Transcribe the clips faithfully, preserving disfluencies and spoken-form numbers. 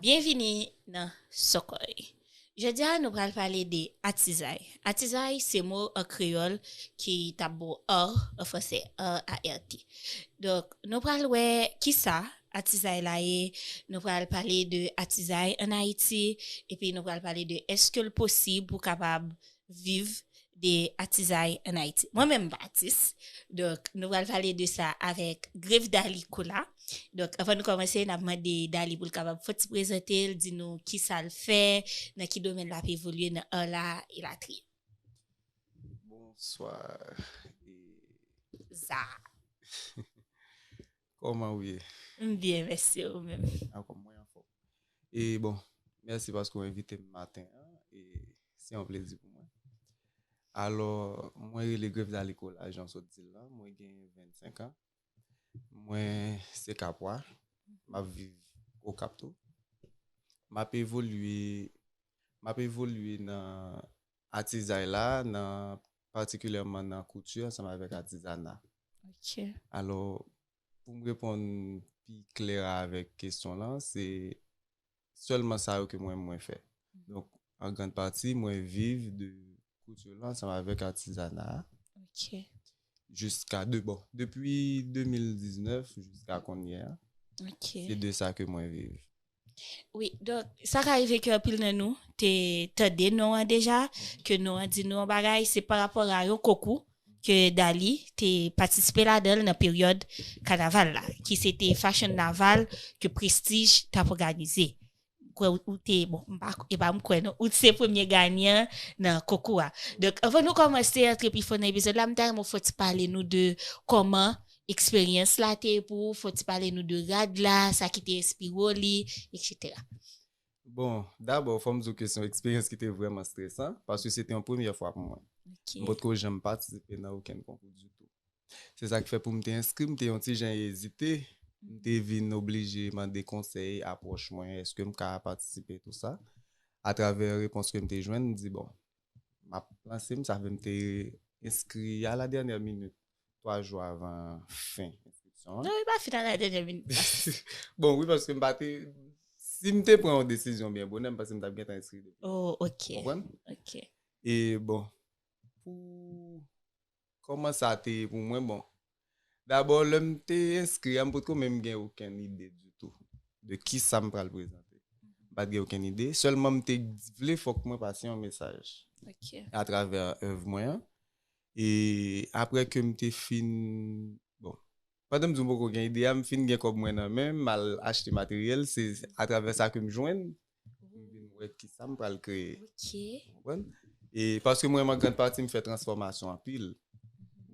Byenvini nan Sòkòy. Jodi a, nou pral pale de atizay. Atizay se mo an kreyòl ki t ap bon art, an fransè, A R T. Donk, nou pral wè kisa atizay la ye, nou pral pale de atizay ann Ayiti, epi nou pral pale de èske l posib pou kapab viv de atizay ann Ayiti. Mwen menm, m pa atis. Donk, nou pral pale de sa avèk Grevda Nicolas. Donk, anvan nou kòmanse, n ap mande Dali pou l kapab fon ti prezante l, di nou kisa l fè, nan ki domèn l ap evolye nan art la, elatriye. Bonswa. Za. Kòman ou ye? M byen, mèsi, ou menm? Ankò mwen anfòm. E bon, mèsi paske w envite m maten an. E se yon plezi pou mwen. Alò, mwen rele Grevda Nicolas, jan w sot di l lan. Mwen gen vennsenk an. Mwen se Kapwa. M ap viv Okap tou. M ap evolye, m ap evolye nan atizay la, nan patikilyèman nan kouti ansanm avèk atizana. Ok. Alò, pou m reponn pi klè avèk kesyon lan, se sèlman sa yo ke mwen, mwen fè. Donk, an grann pati, mwen viv de kouti lan ansanm avèk atizana a. Ok. Jiska de, bon, depi de mil diznèf jiska kounye a, Ok. Se de sa ke mwen viv. Wi, donk, sa ka rive ke anpil nan nou te tande non an deja, ke non an di nou yon bagay, se pa rapò a yon konkou ke Dali te patisipe ladan l nan peryòd kanaval la, ki se te Fashion Naval ke Prestige t ap òganize. Kwè ou, ou te, bon, m pa, e pa m kwè non, ou te se premye ganyan nan konkou a. Donk, anvan nou kòmanse antre pi fon nan epizòd la, m ta renmen w fon ti pale nou de kòman eksperyans la te ye pou ou, fon ti pale nou de rad la, sa ki te enspire w li, etsetera. Bon, dabò, fò m di w ke se yon eksperyans ki te vrèman stresan, paske se te yon premyè fwa pou mwen. M potko janm patisipe nan okenn konkou ditou. Se sa k fè pou m te enskri, m te yon ti jan ezite. M te vin oblije mande konsèy, apwòch mwen, èske m ka patisipe, tou sa. Atravè repons ke m te jwenn, m di, bon, m ap lanse m, sa vle m te enskri a la dènyè minit, twa jou avan fen enskripsyon an. Non, e pa fin a la dènyè minit. Bon, wi, paske m pa te, si m te pran yon desizyon byen bonè, m panse m t ap gentan enskri depi. Oh, ok. Konprann? Ok. E bon, pou kòman sa te ye pou mwen, bon, dabò, lè m te enskri a, m potko menm gen okenn ide ditou de kisa m pral prezante. M pa t gen okenn ide, sèlman m te vle fòk mwen pase yon mesaj Ok. atravè èv mwen an. E apre ke m te fin, bon, pandan m di w m poko gen ide a, m fin gen kòb mwen nan men m, m al achte materyèl, se atravè sa ke m jwenn, m vin wè kisa m pral kreye. Ok. Konprann? E paske mwen menm an grann pati, m fè transfòmasyon anpil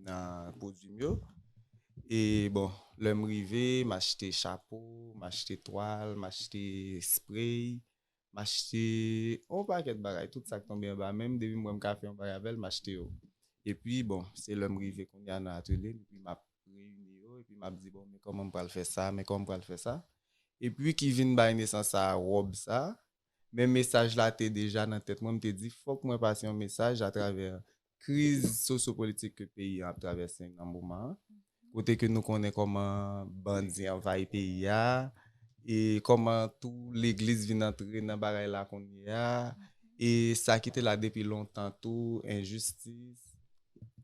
nan pwodui m yo. E bon, lè m rive, m achte chapo, m achte twal, m achte spray, m achte yon pakèt bagay, tout sa k tonbe anba men m, depi m wè m ka fè yon bagay avè l, m achte yo. Epi, bon, se lè m rive kounye a nan atelye m, epi m ap reyini yo, epi m ap di, bon, men kòman m pral fè sa, men kòman m pral fè sa. Epi ki vin bay nesans a wòb sa, men mesaj la te deja nan tèt mwen, m te di, fòk mwen pase yon mesaj atravè kriz sosyopolitik ke peyi an ap travèse nan moman an. Kote ke nou konnen kòman bandi anvayi peyi a, e kòman tou legliz vin antre nan bagay la kounye a, e sa ki te la depi lontan tou, enjistis,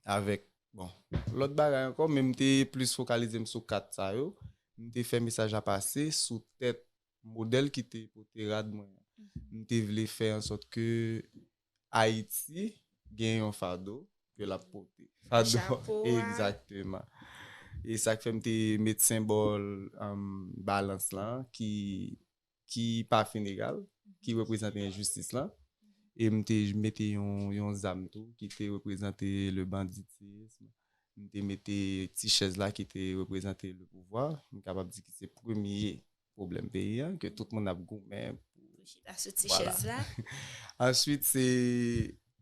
avèk, bon, lòt bagay ankò, men m te plis fokalize m sou kat sa yo. M te fè mesaj la pase sou tèt modèl ki te pote rad mwen an. M te vle fè an sòt ke Ayiti gen yon fado ke l ap pote. Fado, Chapo a. Egzakteman. E sa k fè m te met senbòl, um, balans lan ki, ki pa fin egal, ki reprezante enjistis lan. E m te mete yon, yon zam tou ki te reprezante le banditisme. M te mete ti chèz la ki te reprezante le pouvwa. M kapab di ki se premye pwoblèm peyi an, ke tout moun ap goumen pou Pou chita sou ti Voilà. Chèz la. Answit, se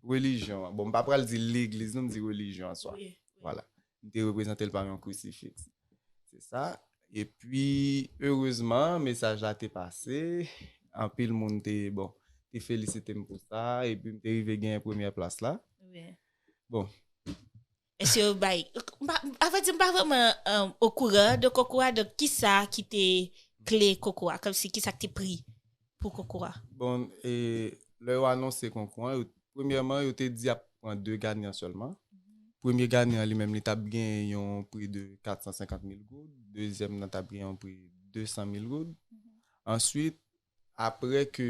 relijyon an. Bon, m pa pral di legliz, non, m di relijyon an swa. Wi, wi. Vwala. M te reprezante l pa yon krisifiks. Se sa. Epi, erezman, mesaj la te pase. Anpil moun te, bon, te felisite m pou sa. Epi, m te rive gen premyè plas la. Wi. Bon. Èske yo bay, m pa, avan di, m pa vrèman, um, okouran de konkou a, donk kisa ki te kle konkou a, kòmsi kisa ki te pri, pou konkou a? Bon, e lè yo anonse konkou an, yo- premyèman, yo te di ap pran de ganyan sèlman. Premye ganyan li menm, li t ap gen yon pri de kat san senkant mil goud. Dezyèm nan t ap gen yon pri de san mil goud. Answit, apre ke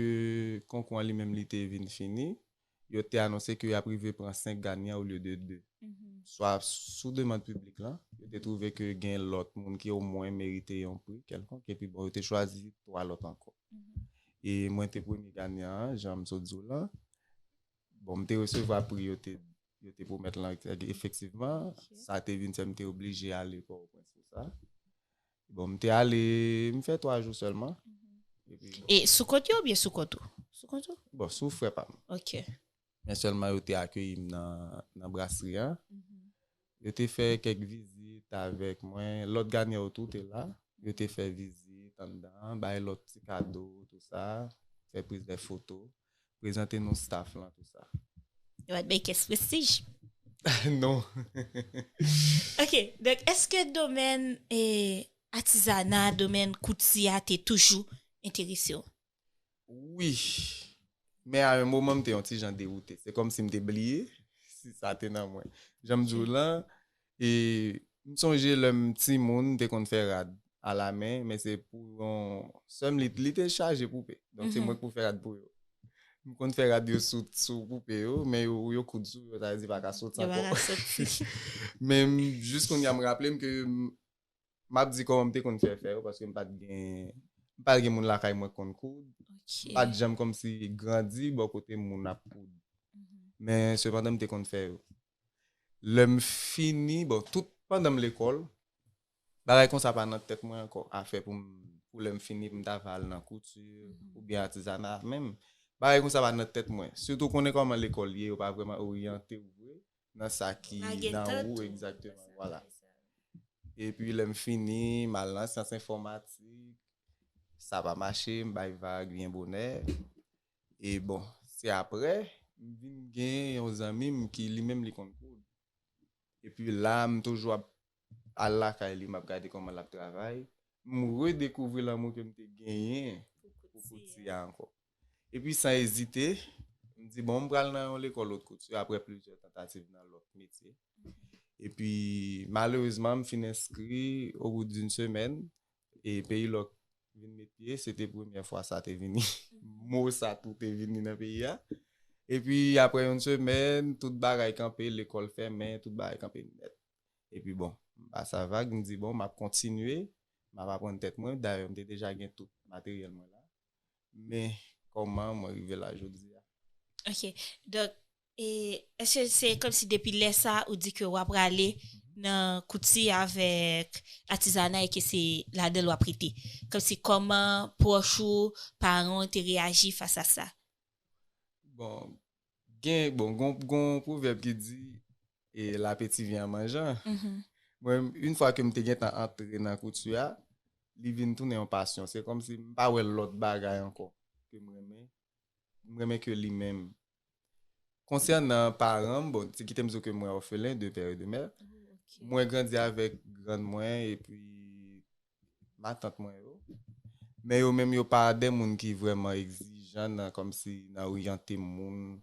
konkou an li menm li te vin fini, yo te anonse ke y ap rive pran senk ganyan olye de de. Swa sou demann piblik lan, yo te twouve ke gen lòt moun ki omwen merite yon pri kèlkonk, epi bon, yo te chwazi twa lòt ankò. E mwen te premye ganyan an, jan m sot di w lan. Bon, m te resevwa pri yo te, yo te pwomèt lan efektivman. Sa te vin fè m te oblije ale Pòtoprens pou sa. Bon, m te ale, m fè twa jou sèlman. Epi, bon. E sou kont yo oubyen sou kont ou? Sou kont ou? Bon, sou frè pa m. Ok. Men sèlman yo te akeyi m nan, nan brasri an. Yo te fè kèk vizit avèk mwen. Lòt ganyan yo tou te la. Yo te fè vizit anndan, bay lòt ti kado, tou sa. Fè priz de foto. Prezante nou staff lan, tou sa. Yo pa t bay kès prestij? Non. Ok, donk èske domèn eh, atizana, domèn kouti a te toujou enterese w? Wi. Men a yon moman, m te yon ti jan dewoute. Se kòmsi m te bliye si sa te nan mwen. Jan m di w lan, e m sonje lè m timoun, m te konn fè rad alamen, men se pou yon sè m, li, li te chaje poupe. Donk, se mwen k pou fè rad pou yo. M konn fè rad yo sou, sou poupe yo, men yo, yo koud sou yo, sa vle di pa ka sot ankò. Men m- jis kounye a, m raple m ke m- m ap di kòman m te konn fè fè yo, paske m pa t gen, m pa t gen moun lakay mwen k konn koud. M pa t janm kòmsi grandi bò kote moun ap koud. Men sepandan, m te konn fè yo. Lè m fini, bon, tout pandan m lekòl, bagay konsa pa nan tèt mwen ankò. Afè pou m, pou lè m fini, pou m ta va al nan kouti, oubyen atizana, menm. Bagay konsa pa nan tèt mwen. Sitou konnen kòman lekòl ye, yo pa vrèman oryante w vre nan sa ki nan ou egzakteman. Vwala. Epi lè m fini, m al nan syans enfòmatik, sa pa mache, m bay vag byen bonè. E bon, se apre, m vin gen yon zanmi m ki li menm li konn koud. Epi la, m toujou ap al lakay li, m ap gade kòman l ap travay. M redekouvri lanmou ke m te genyen pou kouti a ankò. Epi san ezite, m di, bon, m pral nan yon lekòl haute couture apre plizyè tantativ nan lòt metye. Epi malerezman, m fin enskri au bout d'une semaine, e peyi lòk vin met pye, se te premyè fwa sa te vini. Mo sa tou te vini nan peyi a. Epi apre yon semèn, tout bagay kanpe, lekòl fèmen, tout bagay kanpe nèt. Epi bon, m pa sa vag, m di, bon, m ap kontinye, m ap aprann tèt mwen. Dayè, m te deja gen tout materyèl mwen la. Men kòman mwen rive la jodi a? Ok. Donk, e èske se kòmsi depi lè sa ou di ke w ap prale nan kouti avèk atizana e ke se ladan l w ap rete? Kòmsi kòman pwòch ou, paran w te reyaji fas a sa? Bon, gen, bon, gon, gon pwovèb ki di, e lapeti vyen an manjan. Mwen, yon fwa ke m te gentan antre nan kouti a, li vin tounen yon pasyon. Se kòmsi m pa wè lòt bagay ankò ke m renmen. M renmen ke li menm. Konsènan paran m, bon, ti kite m di w ke mwen òfelen de pè e de mè. Mwen grandi avèk grann mwen epi matant mwen yo. Men yo menm yo pa de moun ki vrèman egzijan nan kòmsi nan oryante moun,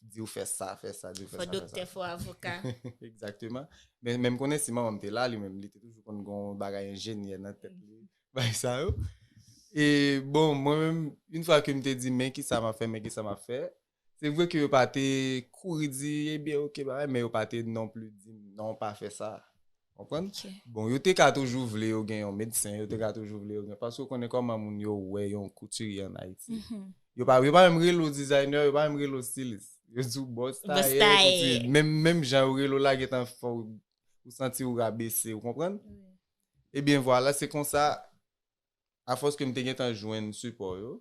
di w fè sa, fè sa, di w fè sa, fè sa. Fò doktè, fò avoka. Egzakteman. Men, men m konnen si manman m te la, li menm, li te toujou konn gon bagay enjenyè nan tèt li, bagay sa yo. E bon, mwen menm, yon fwa ke m te di, men kisa m ap fè, men kisa m ap fè, se vre ke yo pa te kouri di, ebyen, oke, bagay, men yo pa te non pli di m, non, pa fè sa. Konprann? Bon, yo te ka toujou vle yo gen yon medsen, yo te ka toujou vle yo gen, paske w konnen kòman moun yo wè yon koutirye an Ayiti. Yo pa, yo pa menm rele w designer, yo pa menm rele w stilis. Yo di w bòs tayè, koutirye. Menm, menm jan yo rele w la, gentan fè w, ou santi w rabese, ou konprann? Ebyen, vwala, se konsa, afòs ke m te gentan jwenn sipò yo,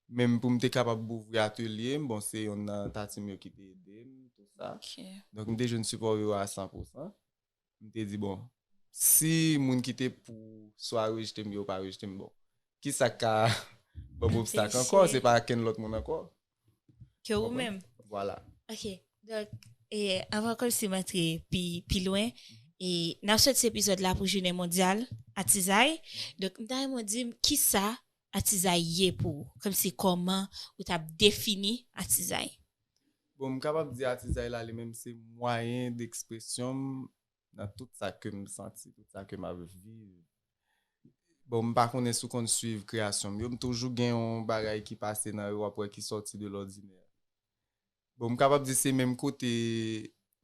menm pou m te kapab ouvri atelye m, bon, se yonn nan tati m yo ki te ede m, tou sa. Donk, m te jwenn sipò yo a san pou san. M te di, bon, si moun ki te pou swa rejte m, yo pa rejte m, bon, kisa k ka ban m obstak ankò? Se pa kenn lòt moun ankò. Ke ou menm. Vwala. Ok. Donk, e, avan kòmsi m antre pi, pi lwen, e, n ap sòti epizòd la pou jounen mondyal atizay. Donk, m ta renmen w di m kisa atizay ye pou ou? Kòmsi kòman ou t ap defini atizay? Bon, m kapab di atizay la li menm se mwayen dekspresyon m nan tout sa ke m santi, tout sa ke m ap viv. Bon, m pa konnen si w konn swiv kreyasyon m yo, m toujou gen yon bagay ki pase nan yo, w ap wè ki sòti de lòdinè. Bon, m kapab di se menm kote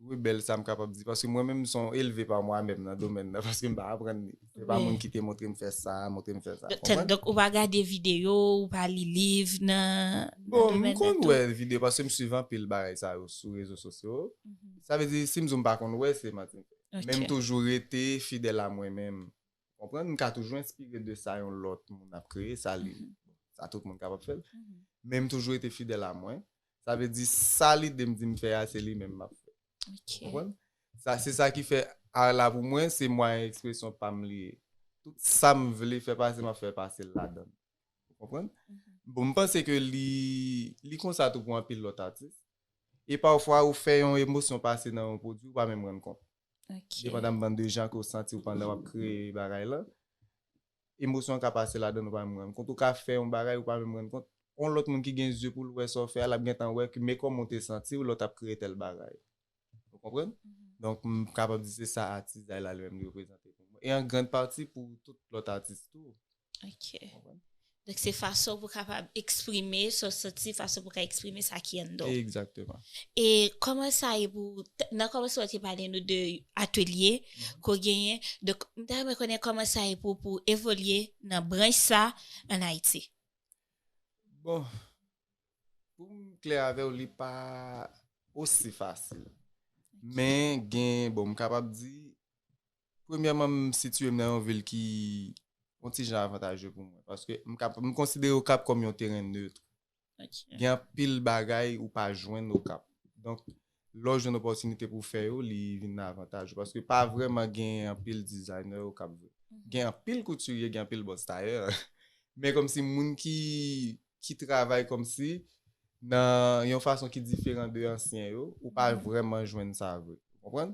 rebèl sa m kapab di, paske mwen menm m se yon elve pa mwa menm nan domèn nan, paske m pa aprann li. Se pa moun ki te montre m fè sa, montre m fè sa. Konprann? Donk, ou pa gade videyo, ou pa li liv nan Bon, m konn wè videyo, paske m swiv anpil bagay sa yo sou rezo sosyo. Sa vle di, si m di w m pa konn wè, se manti m fè. Men m toujou rete fidèl a mwen menm. Konprann? M ka toujou enspire de sa yon lòt moun ap kreye, sa li, sa tout moun kapab fè l. Men m toujou rete fidèl a mwen. Sa vle di, sa lide m di m fè a, se li menm m ap fè. Konprann? Sa, se sa ki fè art la pou mwen, se mwayen ekspresyon pa m li ye. Tout sa m vle fè pase, m ap fè pase l ladan l. Ou konprann? Bon, m panse ke li, li konsa tou pou anpil lòt atis. E pafwa, ou fè yon emosyon pase nan yon pwodui, ou pa menm rann kont. Depandaman de jan ke w santi w pandan w ap kreye bagay lan, emosyon an ka pase ladan l, ou pa menm rann kont. Ou ka fè yon bagay, ou pa menm rann kont. Yon lòt moun ki gen zye pou l wè sa w fè a, l ap gentan wè ke men kòman w te santi w lè w t ap kreye tèl bagay. Ou konprann? Donk, m kapab di se sa atizay la li menm li reprezante pou mwen. E an grand pati pou tout lòt atis tou. Ok. Donk, se fason pou kapab eksprime sa w santi, fason pou ka eksprime sa ki anndan w. Egzakteman. E kòman sa ye pou, nan kòmansman w te pale nou de atelye ke w genyen. Donk, m ta renmen konnen kòman sa ye pou, pou evolye nan branch sa ann Ayiti. Bon, pou m klè avè w, li pa osi fasil. Men gen, bon, m kapab di, premyèman, m sitiye m nan yon vil ki yon ti jan avantaje pou mwen. Paske m, kap, m konsidere Okap kòm yon teren nèt. Gen anpil bagay ou pa jwenn Okap. Donk, lè w jwenn opòtinite pou w fè yo, li vin nan avantaj ou. Paske pa vrèman gen anpil dizayner Okap vre. Gen anpil koutirye, gen anpil bòs tayè. Men kòmsi moun ki, ki travay kòmsi nan yon fason ki diferan de ansyen yo, ou pa vrèman jwenn sa vre. Ou konprann?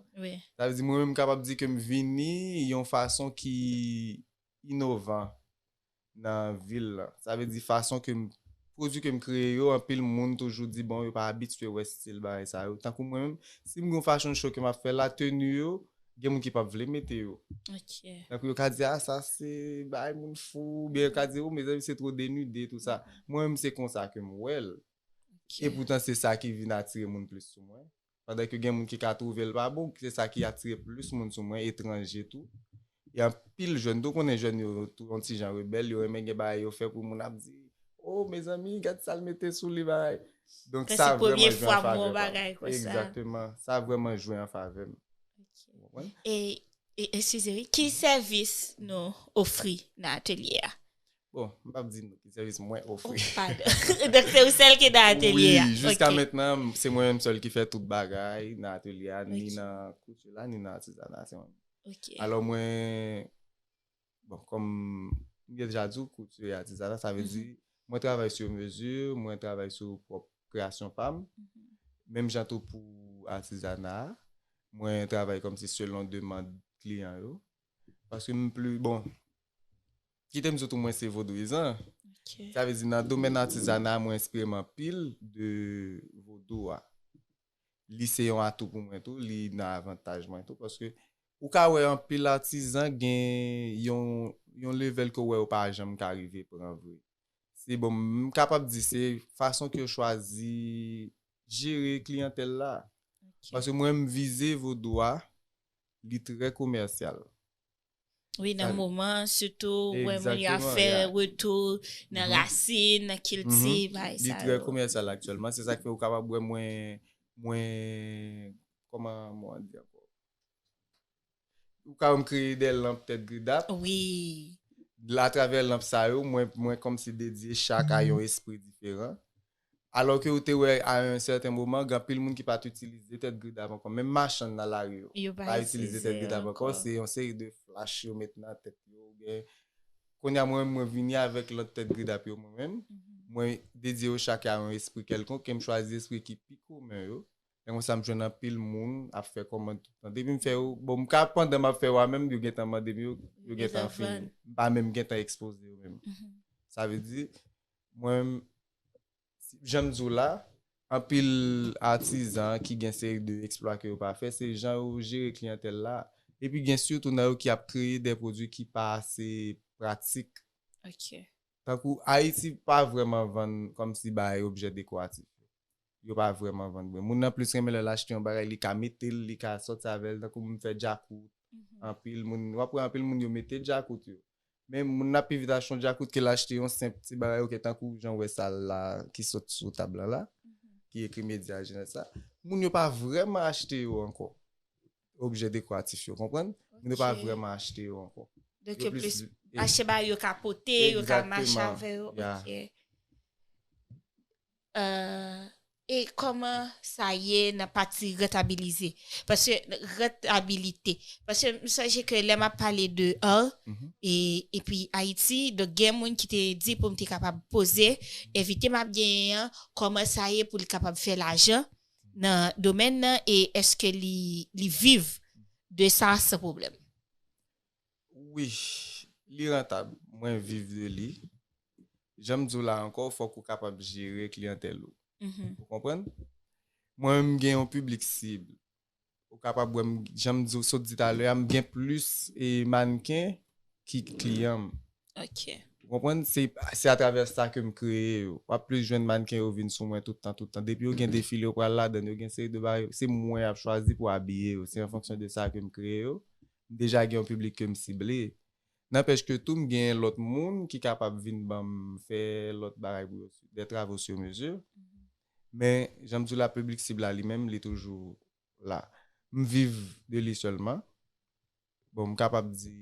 Sa vle di, mwen menm, m kapab di ke m vini yon fason ki inovan nan vil lan. Sa vle di, fason ke m, pwodui ke m kreye yo, anpil moun toujou di, bon, yo pa abitye wè stil bagay sa yo. Tankou mwen menm, si m gen yon fashion show ke m ap fè la, teni yo, gen moun ki p ap vle mete yo. Tankou yo ka di, a, sa se bagay moun fou, oubyen yo ka di, o, mezanmi, se two denide, tou sa. Mwen menm, se konsa ke m wè l. E poutan, se sa ki vin atire moun plis sou mwen. Pandan ke gen moun ki ka twouve l pa bon, se sa ki atire plis moun sou mwen, etranje tou. E anpil jèn tou, konnen jèn yo tou yon ti jan rebèl, yo renmen gen bagay yo fè pou moun ap di, o, mezanmi, gad sa l mete sou li bagay. Donk, sa vrèman jwe an favè pa m. Egzakteman. Sa vrèman jwe an favè m. Ou konprann? E, e, eskize, wi, ki sèvis nou ofri nan atelye a? Bon, m p ap di nou ki sèvis mwen ofri. Padon. Donk, se ou sèl ki nan atelye a. Wi, jiska mentnan, se mwen menm sèl ki fè tout bagay nan atelye a, ni nan kouti la, ni nan atizana, se mwen menm. Alò, mwen, bon, kòm m deja di w, kouti e atizana, sa vle di, mwen travay sur mesure, mwen travay sou pwòp kreyasyon pa m. Menm jan tou pou atizana a, mwen travay kòmsi selon demann kliyan yo. Paske m pli, bon, kite m di w tou, mwen se vodouyizan. Sa vle di, nan domèn atizana, mwen enspire m anpil de vodou a. Li se yon atou pou mwen tou, li nan avantaj mwen tou, paske ou ka wè anpil atizan gen yon, yon level ke w wè yo pa janm ka rive pran vre. Se bon, m kapab di se fason ke yo chwazi jere kliyantèl la. Paske mwen, m vize vodou a, li trè komèsyal. Wi, nan moman, sitou, wè moun yo ap fè retou nan rasin, nan kilti, bagay sa yo. Li trè komèsyal aktyèlman. Se sa k fè ou kapab wè mwen, mwen, kòman mwen di ankò? Ou ka wè m kreye de lanp tèt gridap. Wi. Atravè lanp sa yo, mwen, mwen kòmsi dedye chak a yon espri diferan. Alò ke ou te wè a yon sèten moman, gen anpil moun ki pa t itilize tèt gridap ankò. Menm machann nan lari yo pa itilize tèt gridap ankò. Se yon seri de flach yo met nan tèt yo. Oubyen, kounye a mwen menm, mwen vini avèk lanp tèt gridap yo mwen menm. Mwen dedye yo chak a yon espri kèlkonk, e m chwazi espri ki pi komen yo. E konsa m jwenn anpil moun ap fè kòmand toutan. Depi m fè yo, bon, m ka pandan m ap fè yo a menm, yo gentan mande m yo, yo gentan fini. M pa menm gentan ekspoze yo menm. Sa vle di, mwen, jan m di w la, anpil atizan ki gen seri de eksplwa ke yo pa fè, se jan yo jere kliyantèl la. Epi gen sitou nan yo ki ap kreye de pwodui ki pa ase pratik. Ok. Tankou Ayiti pa vrèman vann kòmsi bay objè dekoratif. Yo pa vrèman vann vre. Moun nan plis renmen lè l achte yon bagay, li ka mete l, li ka sòti avè l, tankou m fè djakout. Anpil moun, w ap wè anpil moun yo mete djakout yo. Men moun nan pi vit achte yon djakout ke l achte yon senp ti bagay, ok, tankou jan w wè sa la ki sot sou tab lan la, ki ekri medya jenès la. Moun yo pa vrèman achte yo ankò. Objè dekoratif yo, konprann? Moun yo pa Ok. Vrèman achte yo ankò. Donk Yo yo plis e- achte bagay yo ka pote, yo ka mache Egzakteman. Avè yo. Ya. Ok. Euh, e kòman sa ye nan pati rentabilize? Paske rentabilite. Paske m sonje ke lè m ap pale de art Mhm. e epi Ayiti, donk gen moun ki te di pou m te kapab poze, envite m ap genyen an, kòman sa ye pou li kapab fè lajan nan domèn nan e èske li, li viv de sa san pwoblèm? Wi, li rantab. Mwen viv de li. Jan m di w la ankò, fòk ou kapab jere kliyantèl ou. Mhm. Ou konprann? Mwen menm m gen yon piblik sib. Ou kapab wè m, jan m di w, sot di talè a, m gen plis e mannken ki kliyan m. Ok. Ou konprann? Se, se atravè sa ke m kreye yo. W ap plis jwenn mannken yo vin sou mwen tout tan, tout tan. Depi yo gen defile, yo pral ladan, yo gen seri de bagay. Se mwen y ap chwazi pou abiye yo. Se an fonksyon de sa ke m kreye yo. M deja gen yon piblik ke m sible. Nanpèch ke tou, m gen lòt moun ki kapab vin ban m fè lòt bagay pou yo, des travaux sur mesure. Men, jan m di w la, piblik sib la li menm, li toujou la. M viv de li sèlman. Bon, m kapab di,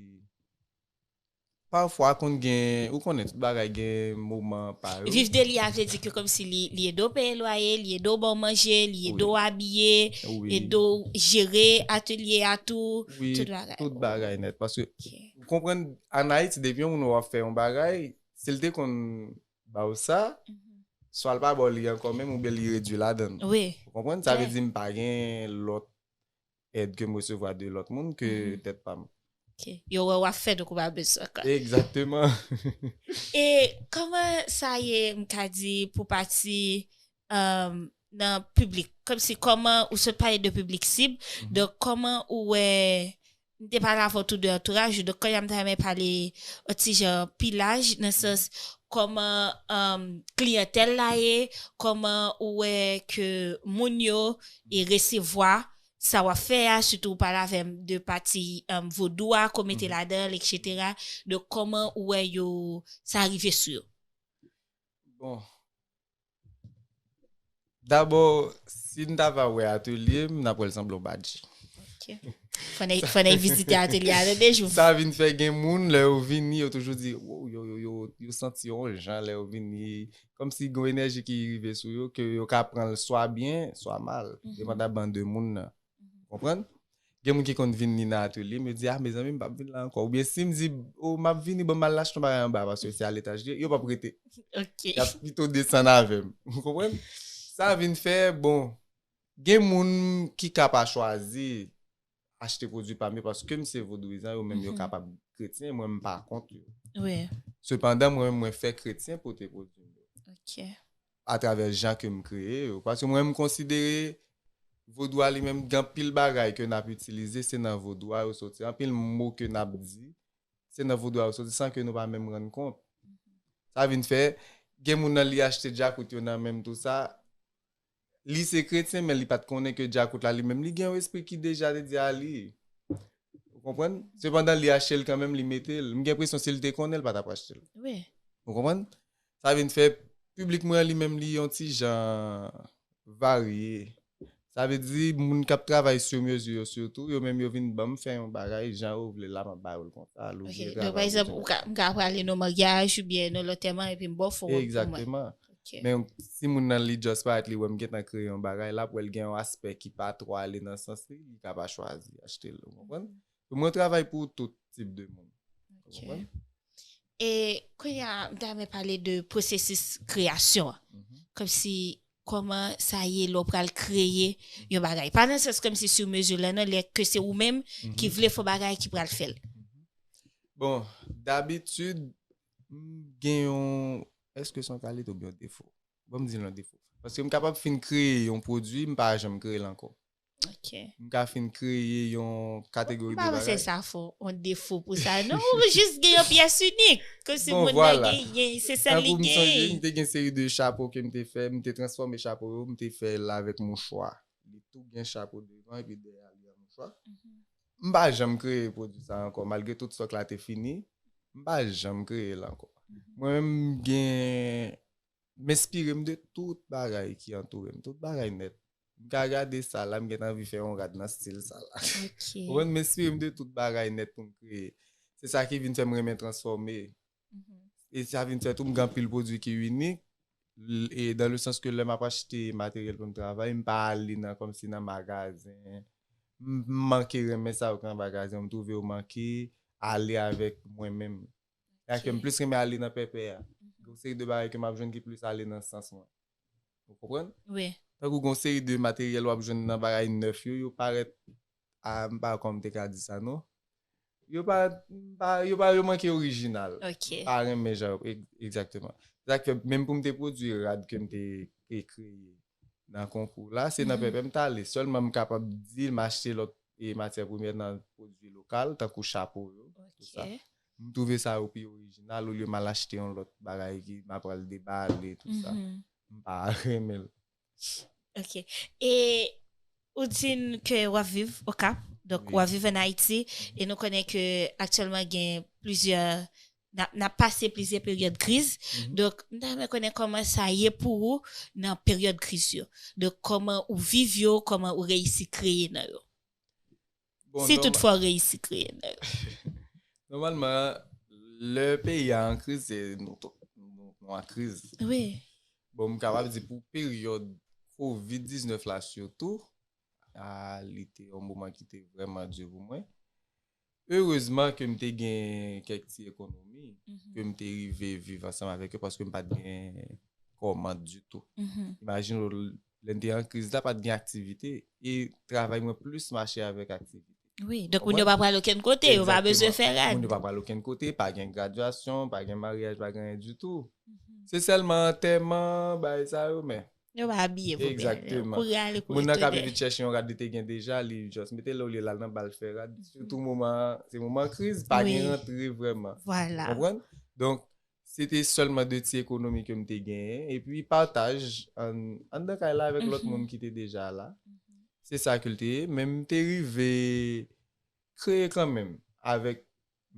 pafwa, konn gen, ou konnen, tout bagay gen moman pa yo. Viv de li a vle di ke kòmsi li, li ede w peye lwaye, li ede w ba w manje, li ede Wi. W abiye, Wi. Ede w jere atelye a tou, Wi, tout bagay. Tout bagay nèt. Paske, Ok. ou konprann, an Ayiti, depi yon moun w ap fè yon bagay, si l te konn ba w sa, Mhm. swa l pa ba w li ankò menm, oubyen li redui ladan l. Wi. Ou konprann? Sa vle Klè. Di m pa gen lòt èd ke m resevwa de lòt moun ke Mhm. tèt pa m. Ok. Yo wè w ap fè, donk ou pa bezwen ankò. Egzakteman. E kòman sa ye, m ka di, pou pati um, nan piblik? Kòmsi kòman ou sot pale de piblik sib, Mhm. donk kòman ou wè, m te pale avè w tou de antouraj ou, donk kòman m ta renmen pale yon ti jan pi laj, nan sans kòman um, kliyantèl la ye, kòman ou wè ke moun yo e resevwa sa w ap fè a, sitou ou pale avè m de pati um, vodou a, ko mete Mhm. ladan l, etsetera. Donk kòman ou wè yo, sa rive sou yo? Bon. Dabò, si n ta va wè atelye m, n ap wè l sanble yon badji. Ok. Fò n al, fò n al vizite atelye a nan de jou. Sa vin fè gen moun, lè yo vini, yo toujou di, "Wow, yo, yo, yo, yo santi yon jan lè yo vini." Kòmsi gen yon enèji ki rive sou yo, ke yo ka pran l swa byen, swa mal. Mhm. Depandaman de moun nan. Konprann? Gen moun ki konn vin ni nan atelye m, yo di, "Ah, mezanmi, m p ap vin la ankò." Oubyen si m di, "Oh, m ap vini, bon, m al achte yon bagay anba, paske se a letaj li ye," yo p ap rete. Ok. Y ap pito desann avè m. Ou konprann? Sa vin fè, bon, gen moun ki ka pa chwazi achte pwodui pa m yo, paske m se vodouyizan, yo menm yo Mhm. kapab kretyen, mwen m pa kont yo. Wi. Sepandan, mwen menm mwen fè kretyen pote pwodui m yo. Ok. Atravè jan ke m kreye yo. Paske mwen m konsidere vodou a li menm, gen anpil bagay ke n ap itilize, se nan vodou a yo soti. Anpil mo ke n ap di, se nan vodou a yo soti, san ke nou pa menm rann kont. Sa vin fè, gen moun nan li achte djakout yo nan men m tou sa, li se kretyen, men li pa t konnen ke djakout la li menm, li gen yon espri ki deja te di a li. Ou konprann? Sepandan, li achte l kanmenm, li mete l. M gen enpresyon si l te konnen, l pa t ap achte l. Wi. Ou konprann? Sa vin fè, piblik mwen an li menm, li yon ti jan varye. Sa vle di, moun k ap travay sur mesure yo sitou, yo menm yo vin ban m fè yon bagay, jan yo vle la, m ap ba yo l konsa. Ok. Donk, pa egzanp, ou ka, m ka prale nan maryaj oubyen nan lòtèman epi m ba w fon an pou mwen. Egzakteman. Ok. Men si moun nan li just parèt li wè m gentan kreye yon bagay, l ap wè l gen yon aspè ki pa twò ale nan sans li, li ka pa chwazi achte l, ou konprann? Mwen travay pou tout tip de moun. Ou Ok. Konprann? E kounye a, m ta renmen pale de pwosesis kreyasyon an. Kòmsi, kòman sa ye lè w pral kreye yon bagay. Pa nan sans kòmsi sur mesure la, non, lè ke se ou menm ki vle fè yon bagay ki pral fè l. Bon, dabitid, M gen yon, èske se yon kalite oubyen yon defo? Bon, m di l yon defo. Paske m kapab fin kreye yon pwodui, m pa janm kreye l ankò. Ok. M ka fin kreye yon kategori Mwen pa de panse bagay. Sa fò yon defo pou sa. Non, ou jis gen yon pyès inik. Kòmsi Bon, moun vwala. Nan gen, gen se sèl li Tankou m sonje, gen. M te gen seri de chapo ke m te fè, m te transfòme chapo yo, m te fè l avèk mouchwa. Li tou gen chapo devan epi dèyè li an mouchwa. M pa janm kreye pwodui sa ankò, malgre tout stòk la te fini, m pa janm kreye l ankò. Mwen menm m gen, m enspire m de tout bagay ki antoure m, tout bagay nèt. M ka gade sa la, m gentan anvi fè yon rad nan stil sa la. Ok. Ou konprann, m enspire m de tout bagay nèt pou m kreye. Se sa ki vin fè m renmen transfòme. E sa vin fè tou m gen anpil pwodui ki inik. E dans le sens ke lè m ap achte materyèl pou m travay, m pa ale nan kòmsi nan magazen. M manke renmen sa yo ki nan magazen, m twouve yo manke ale avèk mwen menm. Sa ke m plis renmen ale nan pèpè a. Gen yon seri de bagay ke m ap jwenn ki plis ale nan sans mwen. Ou konprann? Wi. Tankou gen yon seri de materyèl w ap jwenn nan bagay nèf yo, yo parèt a, m pa kòman m te ka di sa non. Yo pa, m pa yo pa yo manke orijinal. Ok. Pa renmen jan yo, egzakteman. Se sa k fè menm pou m te pwodui rad ke m te kreye nan konkou la, se nan pèpè m t ale. Sèlman m kapab di m achte lòt e matyè premyè nan pwodui lokal, tankou chapo yo, tout sa. M twouve sa yo pi orijinal olye m al achte yon lòt bagay ki m ap pral debale, tout sa. M pa renmen l. Ok. E ou di n ke w ap viv Okap, donk Wi. W ap viv ann Ayiti, e nou konnen ke aktyèlman gen plizyè, n ap, n ap pase plizyè peryòd kriz. Donk, m ta renmen konnen kòman sa ye pou ou nan peryòd kriz yo. Donk, kòman ou viv yo, kòman ou reyisi kreye nan yo. Bon, Si nòma- toutfwa ou reyisi kreye nan yo. Nòmalman, lè peyi a an kriz, se nou tou, nou, nou an kriz. Wi. Bon, m kapab di pou peryòd kovid diznèf la sitou, a, li te yon moman ki te vrèman di pou mwen. Erezman ke m te gen kèk ti ekonomi, ke m te rive viv ansanm avèk yo paske m pa t gen kòmand ditou. Imajine w, lè n te an kriz la, pa t gen aktivite, e travay mwen plis mache avèk aktivite. Wi, donk moun yo pa pral okenn kote, yo pa bezwen fè rad. Moun yo pa pral okenn kote, pa gen gradyasyon, pa gen maryaj, pa gen anyen ditou. Se sèlman antèman, bagay sa yo, men Yo pa abiye pou byen. Egzakteman. Kouri ale, kouri Moun nan ka tounen. Vin vit chèche yon rad li te gen deja, li just mete l olye l al nan bal fè rad. Sitou moman, se moman kriz, pa gen Wi. Rantre vrèman. Vwala. Konprann? Donk, se te sèlman de ti ekonomi ke m te genyen. Epi pataj an, anndan kay la avèk lòt moun ki te deja la. Se sa ke l te ye. Men m te rive kreye kanmenm avèk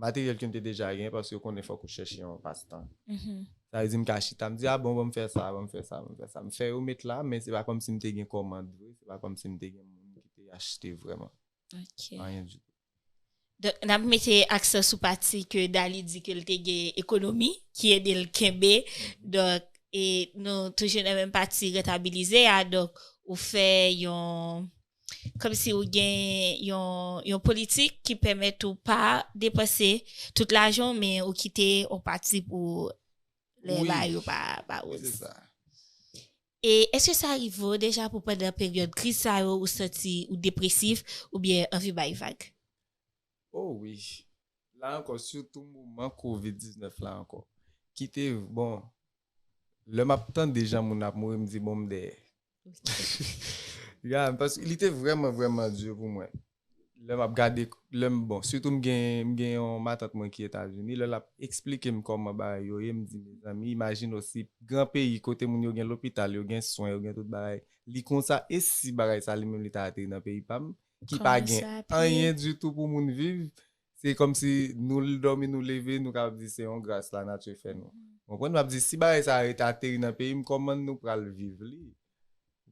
materyèl ke m te deja genyen paske w konnen fòk ou chèche yon pastan. Sa vle di m ka chita, m di, a bon, ban m fè sa, ban m fè sa, ban m fè sa. M fè yo met la, men se pa kòmsi m te gen kòmand vre, se pa kòmsi m te gen moun ki te achte vrèman. Ok. Anyen ditou. Donk, n ap mete aksan sou pati ke Dali di ke l te gen ekonomi ki ede l kenbe. Donk, e nou toujou nan menm pati rentabilize a. Donk, ou fè yon, kòmsi ou gen yon, yon politik ki pèmèt ou pa depanse tout lajan w, men ou kite yon pati pou lè Wi. Bagay yo pa, pa Se woz. Sa. E èske sa rive w deja pou pandan peryòd kriz sa yo ou santi ou depresif oubyen anvi bay vag? Oh wi. La ankò, sitou moman kovid diznèf la ankò. Ki te, bon, lè m ap tande jan moun ap mouri, m di, bon, m dèyè. Ya, paske li te vrèman, vrèman di pou mwen. Lè m ap gade, lè m, bon, sitou m gen, m gen yon matant mwen ki Etazini, lè l ap eksplike m kòman bagay yo ye, m di, mezanmi, imajine w si gran peyi kote moun yo gen lopital, yo gen swen, yo gen tout bagay, li konsa, e si bagay sa li menm li ta ateri nan peyi pa m, ki pa Kòman gen sa ap ye? Anyen ditou pou moun viv, se kòmsi nou l dòmi, nou leve, nou kapab di se yon gras lanati fè nou. Konprann? M ap di, si bagay sa a rete ateri nan peyi m, kòman nou pral viv li?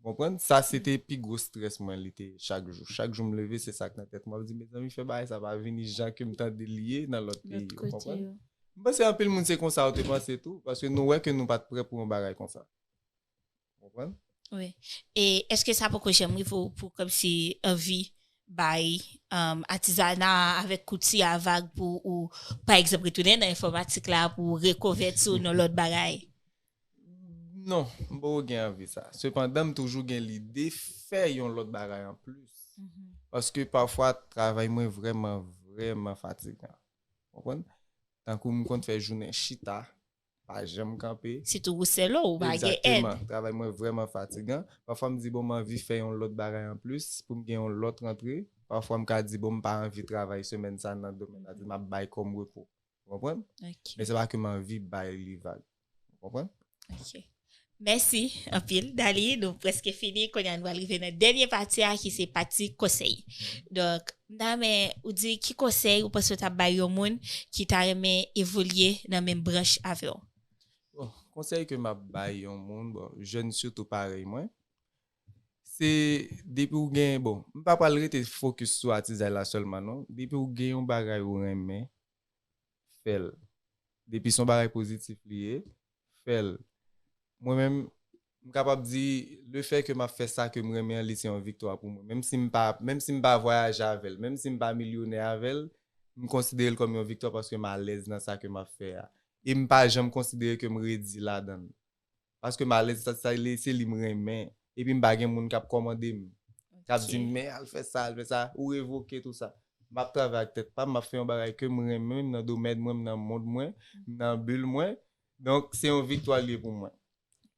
Ou konprann? Sa se te pi gwo strès mwen, li te chak jou. Chak jou m leve, se sa k nan tèt mwen. M ap di, mezanmi, fè bagay sa pa vini jan ke m tande li ye nan lòt peyi. Lòt Ou kote konprann? Yo. M panse anpil moun se konsa yo te panse tou, paske nou wè ke nou pa t prè pou yon bagay konsa. Ou konprann? Wi. E èske sa poko janm rive w pou kòmsi anvi bay um, atizana avèk kouti a vag pou ou, pa egzanp, retounen nan enfòmatik la pou rekonvèti w nan lòt bagay? Non, m poko gen anvi sa. Sepandan, m toujou gen lide fè yon lòt bagay anplis. Paske pafwa, travay mwen vrèman, vrèman fatigan. Konprann? Tankou m konn fè jounen chita, pa janm kanpe. Sitou ou sèl ou, ou pa gen èd. Egzakteman. Travay mwen vrèman fatigan. Pafwa m di, bon, m anvi fè yon lòt bagay anplis pou m gen yon lòt rantre. Pafwa m ka di, bon, m pa anvi travay semèn sa nan domèn la, m ap bay kòm repo. Ou konprann? Ok. Men se pa ke m anvi bay li vag. Ou konprann? Ok. Mèsi anpil, Daly. Nou prèske fini. Kounye a, nou pral rive nan dènye pati a, ki se pati konsèy. Donk, m ta renmen ou di ki konsèy ou panse w t ap bay yon moun ki ta renmen evolye nan menm branch avè w? Bon, konsèy ke m ap bay yon moun, bon, jèn sitou parèy mwen, se depi w gen, bon, m pa pral rete fokis sou atizay la sèlman, non. Depi w gen yon bagay ou renmen, fè l. Depi se yon bagay pozitif li ye, fè l. Mwen menm, m kapab di, lefè ke m ap fè sa ke m renmen an, li se yon viktwa pou mwen. Menm si m pa, menm si m pa vwayaje avè l, menm si m pa milyonè avè l, m konsidere l kòm yon viktwa paske m alèz nan sa ke m ap fè a. E m pa janm konsidere ke m redi ladan l. Paske m alèz, sa, sa, li, se li m renmen. Epi m pa gen moun k ap kòmande m. K ap di m, men al fè sa, al fè sa, ou revoke tou sa. M ap travay ak tèt pa m, m ap fè yon bagay ke m renmen, m nan domèn mwen, m nan mond mwen, m nan bil mwen. Donk, se yon viktwa li ye pou mwen.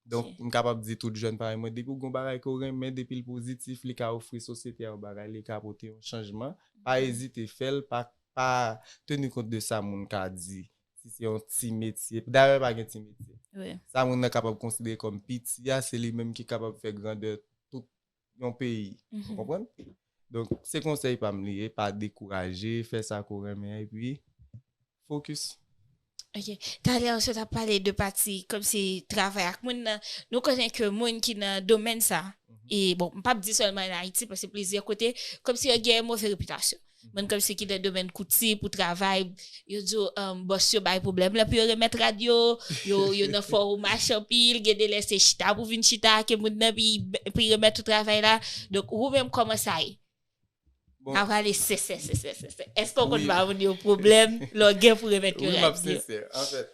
Donk, m kapab di tout jèn parèy mwen, depi w gen yon bagay ke w renmen, depi l pozitif, li ka ofri sosyete a yon bagay, li ka pote yon chanjman, pa ezite fè l, pa, pa teni kont de sa moun ka di. Si se yon ti metye, dayè pa gen ti metye. Wi. Sa moun nan kapab konsidere kòm piti a, se li menm ki kapab fè grandè tout yon peyi. Ou konprann? Donk, se konsèy pa m li ye, pa dekouraje, fè sa ke w renmen an, epi fokis. Ok. Talè, w sot ap pale de pati kòmsi travay ak moun nan. Nou konnen ke moun ki nan domèn sa, e bon, m p ap di sèlman an Ayiti, paske plizyè kote, kòmsi yo gen move repitasyon. Moun kòmsi ki nan domèn kouti pou travay, yo di w, um, bòs yo bay pwoblèm lè pou yo remèt rad yo, yo, yo nan fè w mache anpil, gen de lè se chita pou vin chita, ke moun nan pi, pi remèt ou travay la. Donk, ou menm, kòman sa ye? Bon. N a prale sensè, sensè, sensè. Èske w konn Wi. Ba moun yo pwoblèm lè w gen pou remèt yo Wi, m ap rad yo? sensè. Anfèt,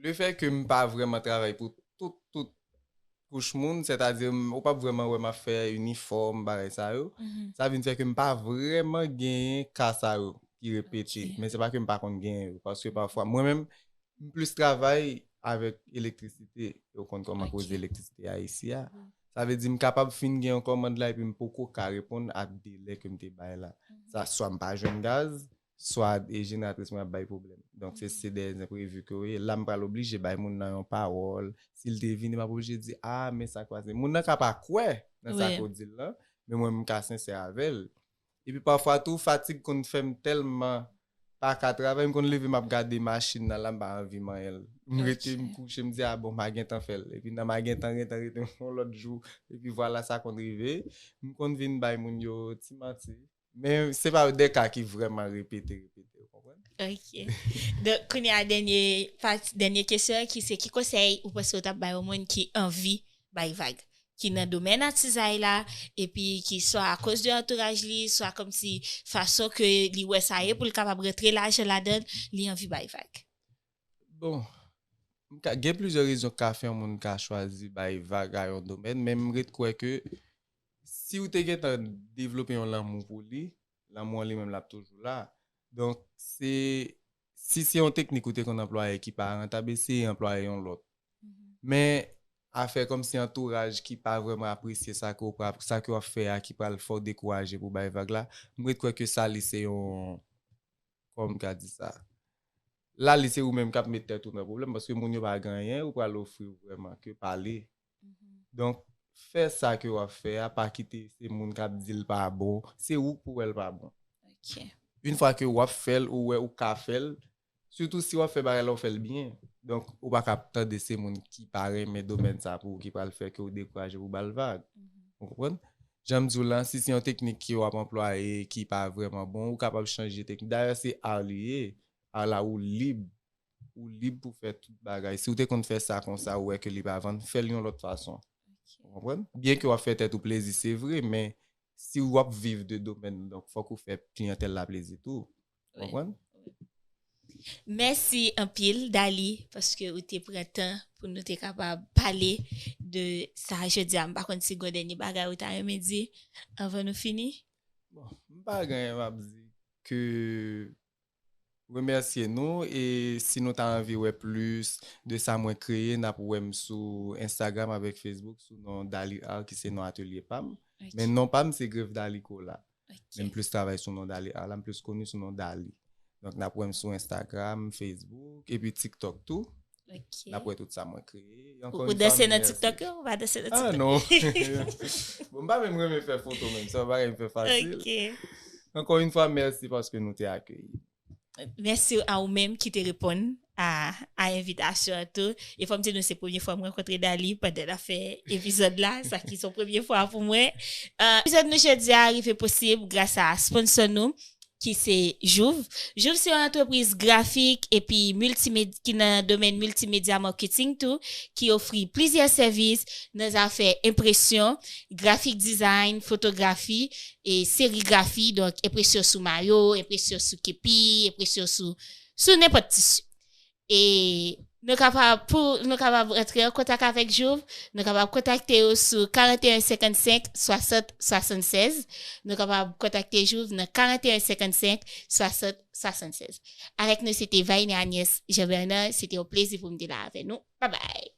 lefè ke m pa vrèman travay pou tout, tout kouch moun, sètadi, m, ou p ap vrèman wè m ap fè inifòm, bagay sa yo. Sa vin fè ke m pa vrèman genyen ka sa yo ki repete. Ok. Men se pa ke m pa konn genyen yo, paske pafwa, mwen menm, m plis travay avèk elektrisite. Yo konn kòman Ok. koze elektrisite a isi a. Sa vle di m kapab fin gen yon kòmand la epi m poko ka reponn a delè ke m te bay la. Sa swa m pa jwenn gaz, swa e jeneratris mwen ap bay pwoblèm. Donk, se, se de enprevi ke yo ye. La, m pral oblije bay moun nan yon pawòl. Si l te vini, m ap oblije di, a, men sa k pase. Moun nan ka pa kwè nan sa Wi. ke w di l lan, men mwen, m ka sensè avè l. Epi pafwa tou, fatig konn fè m tèlman pa ka travay, m konn leve, m ap gade machin nan la, m pa anvi manyen l. M rete, m Ok. kouche, m di, a bon, m a gentan fè l. Epi nan m a gentan, gentan rete yon lòt jou, epi vwala sa konn rive. M konn vin bay moun yo ti manti. Men se pa de ka ki vrèman repete, repete, ou konprann? Ok. Donk, kounye a, dènye pati, dènye kesyon an, ki se ki konsèy ou panse w t ap bay yon moun ki anvi bay vag? Ki nan domèn atizay la, epi ki swa akoz de antouraj li, swa kòmsi fason ke li wè sa ye pou l kapab rantre lajan ladan l, li anvi bay vag. Bon, m ka, gen plizyè rezon k ka fè yon moun ka chwazi bay vag a yon domèn, men m ret kwè ke si w te gentan devlope yon lanmou pou li, lanmou an li menm l ap toujou la. Donk, se, si se yon teknik ou te konn anplwaye ki pa rantab, eseye anplwaye yon lòt. Men, afè kòmsi antouraj ki pa vrèman apresye sa ke w pra-, sa ke w ap fè a, ki pral fè w dekouraje pou bay vag la, m ret kwè ke sa li se yon, kòman m ka di sa? La, li se ou menm k ap met tèt ou nan pwoblèm, paske moun yo pa gen anyen ou pral ofri w vrèman ke pale. Donk, fè sa ke w ap fè a, pa kite se moun k ap di l pa bon, se ou k pou wè l pa bon. Ok. Yon fwa ke w ap fè l, ou wè ou ka fè l, sitou si w ap fè bagay la, ou fè l byen. Donk, ou pa ka ap tande se moun ki pa renmen domèn sa pou ou ki pral fè ke w dekouraje pou w ba l vag. Ou konprann? Jan m di w lan, si se yon teknik ke w ap anplwaye ki pa vrèman bon, ou kapab chanje teknik. Dayè, se ar li ye. Ar la, ou lib. Ou lib pou fè tout bagay. Si w te konn fè sa konsa, ou wè ke li pa vann, fè l yon lòt fason. Ou konprann? Byen ke w ap fè tèt ou plezi, se vre, men si w ap viv de domèn, donk fòk ou fè kliyantèl la plezi tou. Ou Wi. Konprann? Mèsi anpil, Daly, paske ou te pran tan pou nou te kapab pale de sa jodi a. M pa konn si gen dènye bagay ou ta renmen di anvan nou fini. Bon, m pa gen anyen m ap di ke remèsye nou, e si nou ta anvi wè plis de sa mwen kreye, n ap wè m sou Instagram avèk Facebook sou non Dali Art, ki se non atelye pa m. Men non pa m se Grave Dali Cola. Men m plis travay sou non Dali Art la, m plis koni sou non Dali. Donk n ap wè m sou Instagram, Facebook, epi TikTok tou. N ap wè tout sa mwen kreye. Ou danse nan TikTok yo? Ou pa danse nan TikTok? Ah non. Bon, m pa menm renmen fè foto menm, se yon bagay m fè fasil. Ankò yon fwa, mèsi paske nou te akeyi. Mèsi a ou menm ki te reponn a, a envitasyon an tou. E fò m di nou se premye fwa m rankontre Dali pandan n ap fè epizòd la, sa ki se yon premye fwa pou mwen. Epizòd nou jodi a rive posib gras a sponsò nou ki se Jouv. Jouv se yon antrepriz grafik epi miltimed, ki nan domèn miltimedya marketing tou, ki ofri plizyè sèvis nan zafè enpresyon, graphic design, fotografi e serigrafi, donk enpresyon sou mayo, enpresyon sou kepi, enpresyon sou, sou nenpòt tisi. E nou kapab, pou nou kapab rantre an kontak avèk Jouv, nou kapab kontakte yo sou karant e en senkannsenk swasant swasannsèz. Nou kapab kontakte Jouv nan karant e en senkannsenk swasant swasannsèz. Avèk nou, se te Vaine Agnès Jean Bernard. Se te yon plezi pou m te la avè nou. Babay!